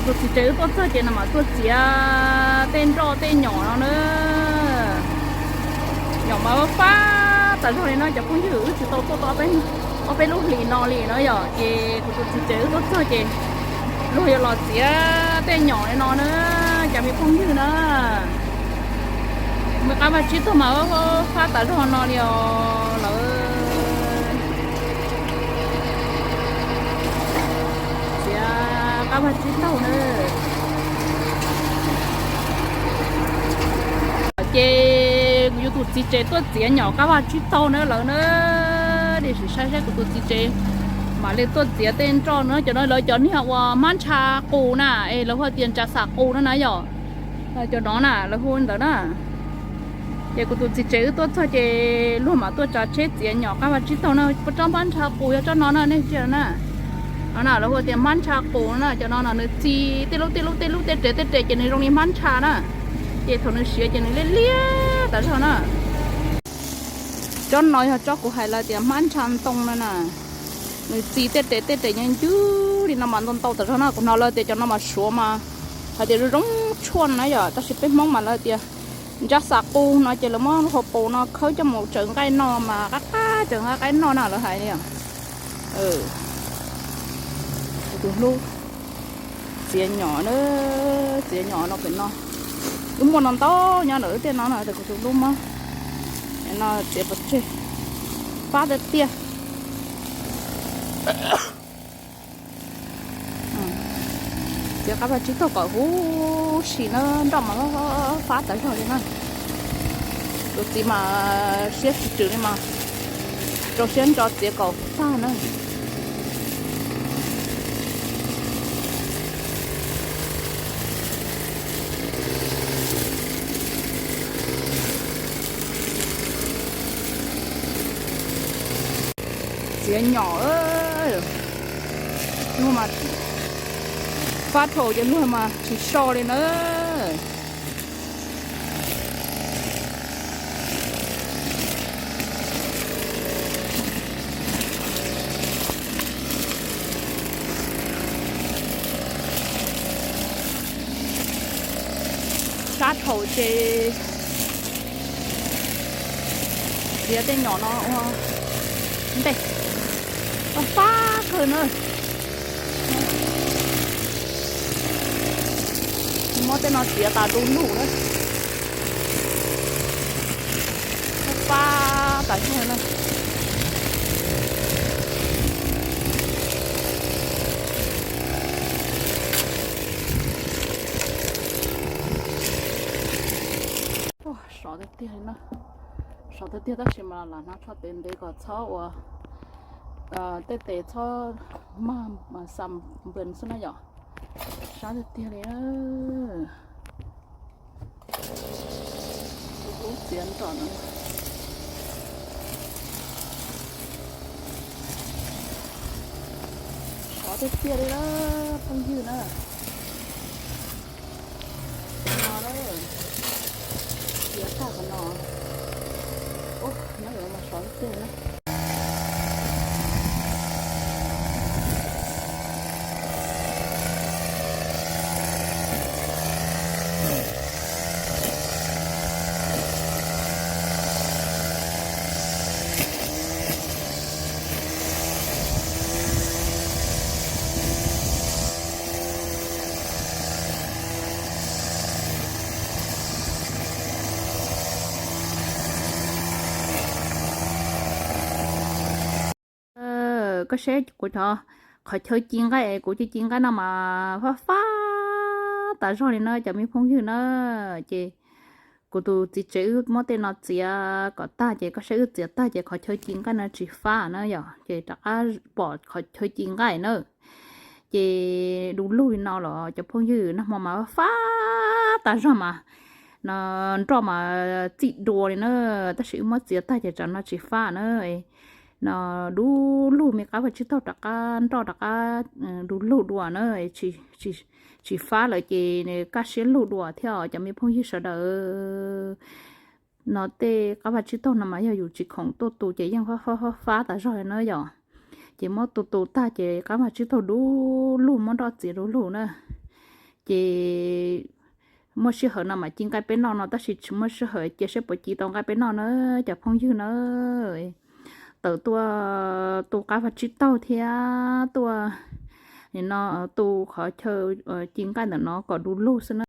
Tus txiv tsev wb tuaj txog ces nws mam tuaj txiav tej nroj tej nyom no na. Nyom mas fab tas zog li no cov phooj ywg, wb tsis tau tuaj tau ob peb lub hlis no li no yom, ces kuv tus txiv tsev wb tuaj txog ces luag yuav los txiav tej nyom li no na, cov me phooj ywg na. Muaj qab vaj tsib taug mas fab tas zog no li os lawm. Txiav qab vaj tsib taug na. Ces kuv yuav tus txiv tsev tuaj txiav nyom qab vaj tsib taug na lawm na. Dej sim saib saib kuv tus txiv tsev mam li tuaj txiav tej nroj no, cov no lawv cov niag uas hmab ntsha qus na, es lawv hu tias ntsa xas qus no na yom. Cov no na lawv hu ntawd na. Ces kuv tus txiv tsev wb tuaj txog ces luag mam tuaj tsav tsheb txiav nyom qab vaj tsib taug na, puas tsob hmab ntsha qus yog tsob no na nej ntsia na. No na lawv hu tias hmab ntsha qus no na, cov no no nws txi tej lub tej lub tej lub tej rev tej rev ces nws zoo li hmab ntsha na. Ces thaum nws siav ces nws liab liab tas zog na. Tsob no yog tsob kuv hais lawv tias hmab ntsha ntoo no na. Nws txi tej rev tej rev nyob ncwb li no mas ntau ntau tas zog na, kuv hnov lawv tias cov no mas suav mas hais tias zoo zoo tshuaj no na yom, tab sis peb Hmoob mas lawv tias ntsa xas qus no ces lawv muab hauv paus no khawb coj mus tsaws nqaij no mas qab qab tsaws nqaij qaib noj na lawv hais li os. Tus hlub txiav nyom na, txiav nyom no pem no. Wb muaj no ntau nyob ntawm wb tej no no, kuv tus hlub muab no txiav pov tseg, fab tiag tiag. Txiav qab vaj tsib taug kom huv si na, nroj mas fab tas zog li na. Tus txiv mas siab tsis tswm li mas rau siab ntso txiav kom tag na. Txiav nyom, luag mas fab dhau ces luag mas tsis so li na. Sab dhau ces txiav tej nyom no ua ntej, fab kawg na. Muab tej no txiav tas du lug na. Fab tas zog na. Sov tiag tiag li na. Sov tiag tiag tab sis mas lam hnav tsho tes ntev kom txhob ua tej tes txhob mag xa npws xwb na yom. Sab tiag tiag li. Tus hlub txiav nroj no. Sov tiag tiag li na, phooj ywg na. No, txiav tag qhov no. Ub, nyob yuav mas sov tiag tiag na. Koj saib kuv cov, qhov chaw ci nqaij, kuv cov ci nqaij no mas fab fab tas zog li na cov me phooj ywg na. Ces kuv tus txiv tsev wb muab tej no txiav kom tag ces koj saib wb txiav tag ces qhov chaw ci nqaij no tsis fab na yom, ces rov qab pom qhov chaw ci nqaij na. Ces du lug li no los cov phooj ywg, nag hmo mas fab tas zog mas no nroj mas txij dua li na, tab sis wb muab txiav tag ces tsam no tsis fab na. No du lug me qab vaj tsib taug rov qab nroj rov qab du lug dua na, tsis fab lawm ces kaj siab lug dua thiab cov me phooj ywg sawv daws. No tej qab vaj tsib taug no mas yog yus tsis khoom tuaj tu ces yeej fab fab fab tas zog li na yom. Ces muab tu tu tag ces qab vaj tsib taug du lug, muab nroj txiav du lug na. Ces muaj sij hawm no mam ci nqaij peb noj no, tab sis tsis muaj sij hawm, cia seb puas ci tau nqaij peb noj na, cov phooj ywg na. Tawm tuaj tu qab vaj tsib taug thiab tuaj, nim no tu qhov chaw ci nqaij ntawm no kom du lug xwb na.